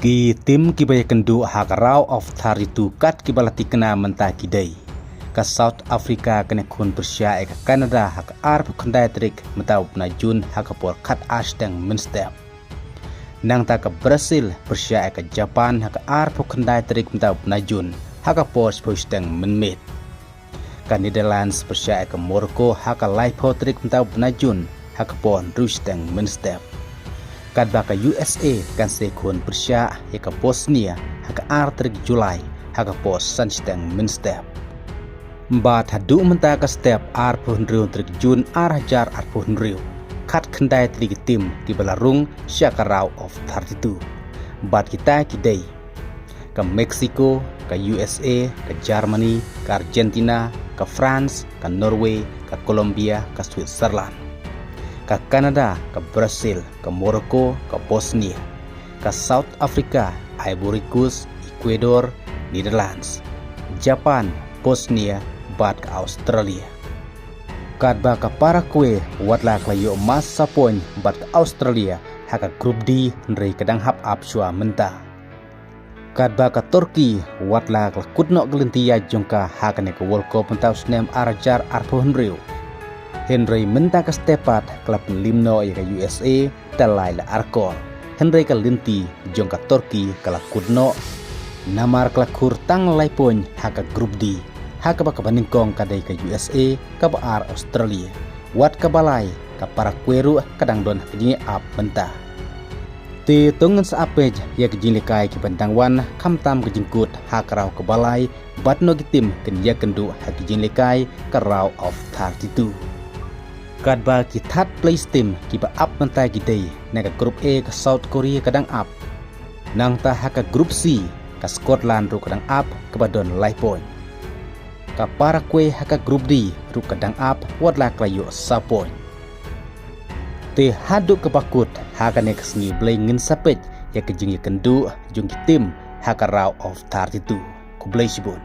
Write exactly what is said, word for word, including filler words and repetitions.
Ki tim kiba ïakynduh ha ka round of thirty-two kat kiba la thikna mynta ki dei: ka South Africa kan ïakhun pyrshah ïa ka Canada ha ka arphew khyndai tarik mynta u bnai Jun ha ka por khatar shiteng mynstep. Nangta ka Brazil pyrshah ïa ka Japan ha ka arphew khyndai tarik mynta u bnai Jun ha ka por shiphew shiteng mynmiet. Ka Netherlands pyrshah ïa ka Morocco ha ka laiphew tarik mynta u bnai Jun ha ka por hynriew shiteng mynstep. Katba ka U S A kan sa ïakhun pyrshah ïa ka Bosnia ha ka ar tarik July ha ka por san shiteng mynstep. Bad haduh mynta ka step, arphew hynriew tarik Jun ar hajar arphew hynriew, khatkhyndai tylli ki tim kiba la rung sha ka round of thirty-two. Bad kita ki dei: ka Mexico, ka U S A, ka Germany, ka Argentina, ka France, ka Norway, ka Colombia, ka Switzerland, ka Canada, ka Brazil, ka Morocco, ka Bosnia, ka South Africa, Ivory Coast, Ecuador, Netherlands, Japan, Bosnia, bad ka Australia. Katba ka Paraguay wat la ka la ïoh mas saw point bad ka Australia ha ka Group D, hynrei ka dang hap ap shuwa mynta. Katba ka Turkey wat la ka la kut noh ka lynti ïaid jong ka ha kane ka World Cup mynta u snem ar hajar arphew hynriew, hynrei mynta ka step pat ka la pynlim noh ïa ka U S A da lai la ar kol, hynrei ka lynti jong ka Turkey ka la kut noh, namar ka la khur tang lai point ha ka Group D, ha kaba kaba nyngkong ka dei ka U S A, kaba ar Australia, wat kaba lai ka Paraguay ruh ka dang don ha ka jingïa ap mynta. Te to ngin sa ap peit ïa ka jinglehkai kiban dang wan, khamtam ka jingkut ha ka round kaba lai, bad no ki tim kin ïakynduh ha ka jinglehkai ka round of thirty-two. Katba ki third place tim kiba ap mynta ki dei: na ka Group A ka South Korea ka dang ap, nangta ha ka Group C ka Scotland ruh ka dang ap kaba don lai point. Ka Paraguay ha ka Group D ruh ka dang ap wat la ka la ïoh saw point. Te haduh kaba kut ha kane ka sngi U Blei ngin sa peit ïa ka jingïakynduh jong ki tim ha ka round of thirty-two. Khublei shibun.